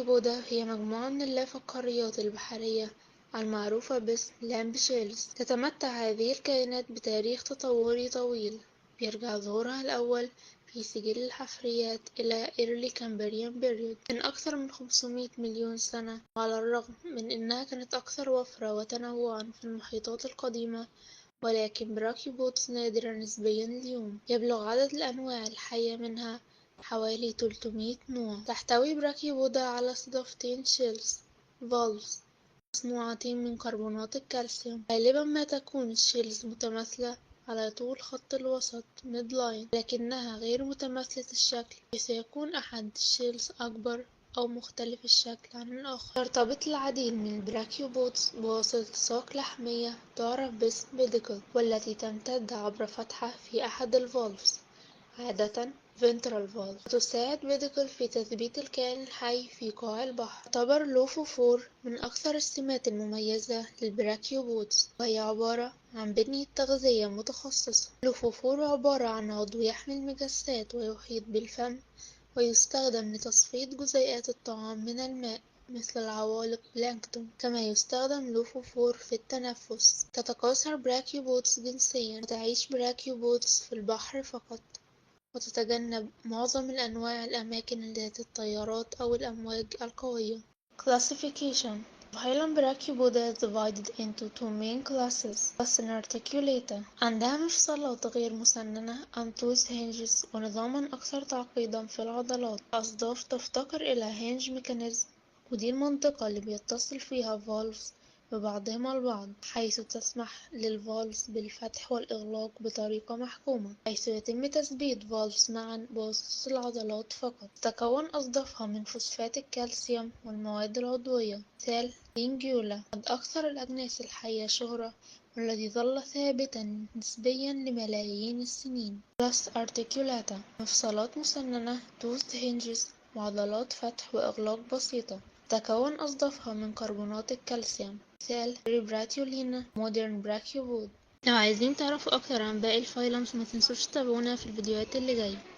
Brachiopoda هي مجموعة من اللافقاريات البحرية المعروفة باسم lampshells. تتمتع هذه الكائنات بتاريخ تطوري طويل يرجع ظهورها الأول في سجل الحفريات إلى Early Cambrian Period من أكثر من 500 مليون سنة. وعلى الرغم من أنها كانت أكثر وفرة وتنوعا في المحيطات القديمة، ولكن brachiopods نادرة نسبيا اليوم. يبلغ عدد الأنواع الحية منها حوالي 300 نوع. تحتوي Brachiopoda على صدافتين shells valves مصنوعتين من كربونات الكالسيوم. غالبا ما تكون ال shells متماثلة على طول خط الوسط midline، لكنها غير متماثلة الشكل، حيث يكون أحد ال shells أكبر أو مختلف الشكل عن الآخر. يرتبط العديد من ال brachiopods بواسطة ساق لحمية تعرف باسم pedicle، والتي تمتد عبر فتحة في أحد ال valves، عادة ventral valve. وتساعد pedicle في تثبيت الكائن الحي في قاع البحر. تعتبر lophophore من أكثر السمات المميزة لل brachiopods، وهي عبارة عن بنية تغذية متخصصة. lophophore عبارة عن عضو يحمل مجسات ويحيط بالفم، ويستخدم لتصفية جزيئات الطعام من الماء مثل العوالق بلانكتون. كما يستخدم lophophore في التنفس. تتكاثر brachiopods جنسيا، وتعيش brachiopods في البحر فقط، وتتجنب معظم الأنواع الأماكن ذات التيارات أو الأمواج القوية. Classification. Phylum Brachiopoda is divided into two main classes. Class Inarticulata عندها مفصلات غير مسننة untoothed hinges ونظاما أكثر تعقيدا في العضلات. الأصداف تفتقر إلى hinge mechanism، ودي المنطقة اللي بيتصل فيها valves ببعضهما البعض، حيث تسمح لل valves بالفتح والإغلاق بطريقة محكومة، حيث يتم تثبيت valves معا بواسطة العضلات فقط. تتكون أصدافها من فوسفات الكالسيوم والمواد العضوية، مثال Lingula. أحد أكثر الأجناس الحية شهرة والذي ظل ثابتا نسبيا لملايين السنين. Class Articulata مفصلات مسننة toothed hinges وعضلات فتح وإغلاق بسيطة. تتكون أصدافها من كربونات الكالسيوم، مثال Terebratulina modern brachiopod. لو عايزين تعرفوا أكتر عن باقي ال phylums، ما تنسوش تتابعونا في الفيديوهات اللي جاية.